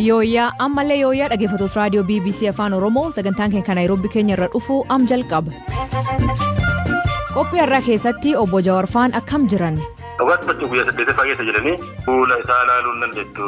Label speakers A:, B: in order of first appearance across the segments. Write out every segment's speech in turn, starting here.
A: Yooyyaa ammallee yooyyaa dhaggeeffattoota raadiyoo BBC Afaan Oromoo sagantaan keenya kan Naayiroobii keenya irra dhufu am jalqaba. Qophii har'aa keessatti obbo Jawaarfaan akkam jiran?
B: Dhugaatti bakki guyyaa saddeetaffaa keessa jiranii fuula isaa ilaaluu hin dandeettu.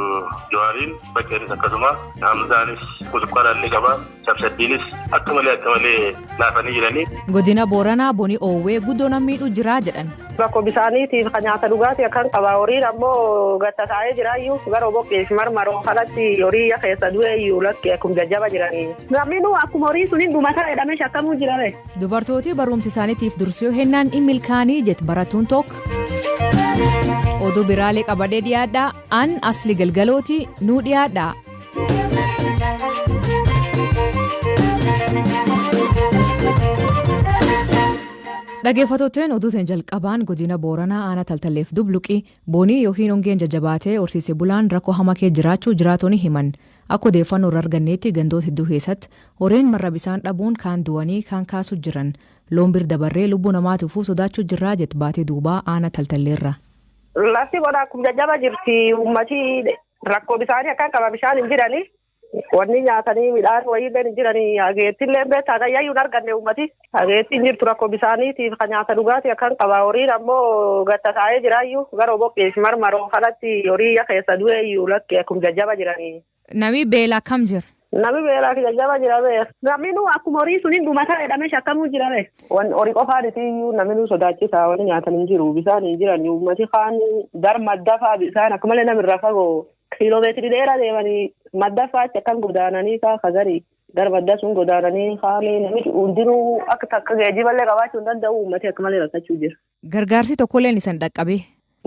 B: Jawaariin bakkeenis akkasuma Hamzaanis sukkaaraallee qaba. Shabsaddiinis akka malee akka malee laafanii jiranii.
A: Godina Booranaa Bonii Oowwee guddoo namni miidhuu jiraa jedhan.
C: Bakka bishaaniitiif kan nyaata dhugaatii akkan qaba. Horiin ammoo gata taa'ee jiraayyuu gara boqqeef marmaroo kanatti horii keessa du'eeyyuu lakkee akkuma jajjaba jiranii. Namni akkuma horii suniin dhumataa jedhamee shakkamuu jirame.
A: Dubartooti barumsa isaaniitiif dursuu hennaan hin milkaanii jette barattuun tokko. Oduu biraalee qabadee dhiyaadhaa an asli galgalooti nuu dhiyaadhaa. Dhaggeeffattootni oduutiin jalqabaan godina Booranaa aanaa taltalleef dubluqi boonii yookiin hongeen jajjabaatee horsiise bulaan rakkoo hamaa keessa jiraachuu jiraatonni himan. Akka odeeffannoo irraa arganneetti gandoota hedduu keessatti horiin marra bisaan dhabuun kaan du'anii kaan kaasuu jiran. Loon bir dabarree lubbuu namaatiifuu sodaachuu jirraa jette baatee duubaa aanaa taltalleerra.
C: Lafti bona akkuma jajjaba jirti uummati rakkoo bishaanii akkan qaba bishaan hin jirani. Wanni nyaatanii midhaan wayiillee hin jiranii hageettillee beektaa gayyayyuu hin arganne uummati. Hageetti hin jirtu rakkoo bishaaniitiif kan nyaata dhugaatii akkan qaba. Horiin ammoo gata taa'ee jiraayyuu gara boqqeef marmaroo kanatti horii keessa du'eeyyuu lakkee akkuma jajjaba jiranii.
A: Namni beela akkam jira?
C: Namni beelaa fi jajjaba jira bee. Namni akkuma horii suniin dhumataa jedhamee shakkamuu jira bee. Horii qofaan iyyuu namni nu sodaachisa wanni nyaatan hin jiru bishaan hin jiran uummati kaan gar madda fa'aa bishaan akka malee namirraa fagoo kiiloomeetirii dheeraa deemanii madda fa'aatti akkan godaananii fa'aa kagarii gar madda sun godaananii haali namni hundinuu akka takka geejiballee qabaachuu hin danda'u uummati akka malee rakkachuu jira.
A: Gargaarsi tokkolleen isan dhaqqabe.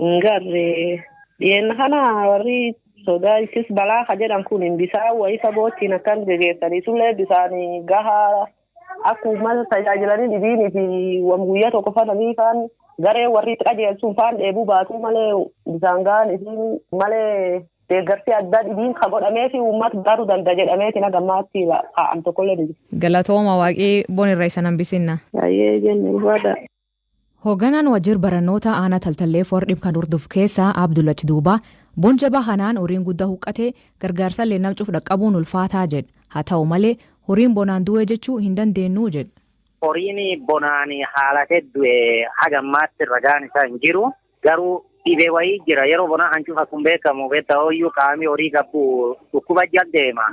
C: Hin garree dhiyeenna kana warri sodaachis balaa ka jedhan kun bishaan wayii saboottiin akkan gegeessanii sullee bishaan gahaa akka uummata tajaajilanii dhibiinii fi guyyaa tokko fananii faan garee warri itti qajeelchuun faan dheebuu baatuu malee bishaan gahaan isiin malee deeggarsi addaa dhibiin ka godhamee fi uummata baruu danda'a jedhameeti nagammaatti kaa'am tokkollee ni
A: Galatooma waaqee bon irra isan hambisinna.
C: Baay'ee jenne ulfaadha.
A: Hoogganaan waajjira barnoota aanaa taltalleef warra dhibkan hordofu keessaa Abdullachi Duubaa bon jabaa kanaan horiin guddaa huqqatee gargaarsa illee namcuuf dhaqqabuun ulfaataa jedha. Haa ta'u malee horiin bonaan du'e jechuu hin dandeenyu jedha.
D: Horiin bonaan haalatee du'e hagammaatti ragaan isaa hin jiru. Garuu dhibee wayii jira. Yeroo bonaa hancufa kun beekamu beektaa hoyyuu qaamni horii qabu dhukkuba jaldeema.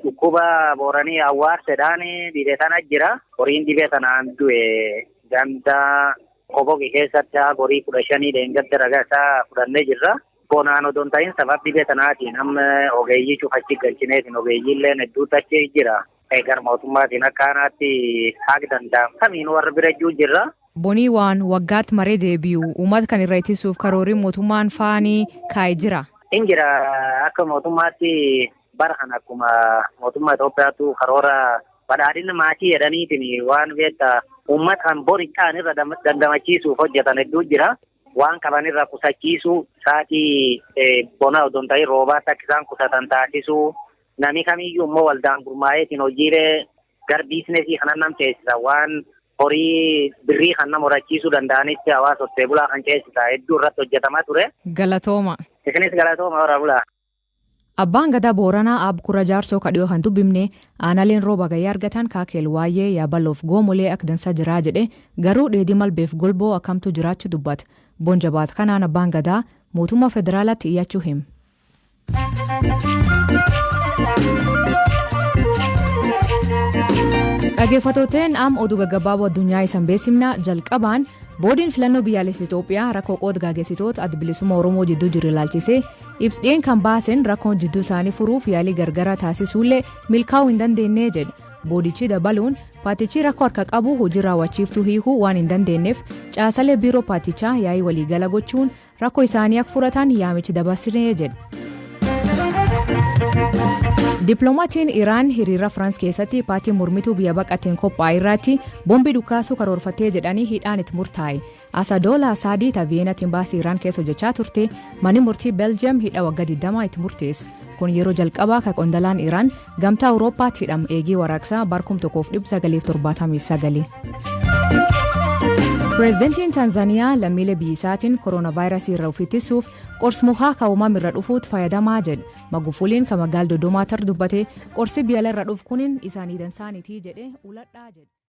D: Dhukkuba booranii awwaarsedhaan dhibee sana jira. Horiin dhibee sanaan du'e ganda Koboqi keessatti horii 15 dheengadda ragaa isaa fudhannee jirra. Bonaan odoo hin ta'in sababa dhibee sanaatiin amma ogeeyyii cufachi galchineetiin ogeeyyiilleen hedduutu achi jira. Gara mootummaatiin akka aanaatti haga danda'amu kamiin warra bira jiru jirra.
A: Bonii waan waggaatti maree deebi'u uummata kan irra ittisuuf karoorii mootummaan faanii kaa'ee jira.
D: Hin jira akka mootummaatti bara kana akkuma mootummaa Itoophiyaatu karoora badhaadhina maatii jedhaniitiin waan beektaa uummata kan bori ta'an irra dandamachiisuuf hojjetan hedduu jira. Waan qaban irra qusachiisuu sa'aatii bona odoo hin ta'in roobaatti akka isaan qusatan taasisuu namni kamiyyuu immoo waldaan gurmaa'eetiin hojiilee gar biizinesii kanan nam ceesisa waan horii birrii kan nama horachiisuu danda'anitti hawaasa hortee bulaa kan ceesisa hedduu irratti hojjetamaa ture.
A: Galatooma.
D: Isinis galatooma hora bulaa.
A: Abbaan Gadaa Booranaa Abkura Jaarsoo kadhiyoo kan dubbifne aanaaleen rooba gayyaa argatan kaakeel waayee yaabaloof goomolee akka dansaa jiraa jedhe garuu dheedii malbeef golboo akkamtu jiraachuu dubbata. Bon jabaat kanaan abbaan Gadaa mootummaa federaalaatti iyyachuu hima. Dhaggeeffattooteen am oduu gaggabaaboo addunyaa isan beeksifna jalqabaan boodiin filannoo biyyaalessa Itoophiyaa rakkoo qooda gaggeessitoota adda bilisummaa Oromoo jidduu jiru ilaalchisee ibseen kan baasen rakkoon jidduu isaanii furuuf yaalii gargaraa taasisuullee milkaa'uu hin dandeenye jedhe. Boodichi dabaluun paartichi rakkoo harka qabu hojii raawwachiiftuu hiikuu waan hin dandeenyeef caasalee biiroo paartichaa yaa'ii waliigala gochuun rakkoo isaanii akka furatan yaamichi dabarsinee jedhe. Dippiloomatiin Iraan hiriira Firaans keessatti paartii mormituu biyya baqateen qophaa'e irratti boombii dhukaasuu karoorfattee jedhanii hidhaan itti murtaa'e. Asadola Asaadii ta Viyeenatti imbaasii Iraan keessa hojjechaa turte manni murtii Beeljiyeem hidha waggaa 20 itti murteesse. Kun yeroo jalqabaa kan qondalaan Iraan gamtaa Awurooppaatti hidham eegii warraaqsaa bara 1979. Pireezidantiin Taanzaaniyaa lammiilee biyya isaatiin kooronaavaayirasii irraa of ittisuuf qorsi mukaa kan uumama irra dhufuutti fayyadamaa jedhe. Magufuuliin kan magaala Dodoomaa tar dubbate qorsi biyya irra dhufu kunin isaanii dansaanitii jedhe uladhaa jedhe.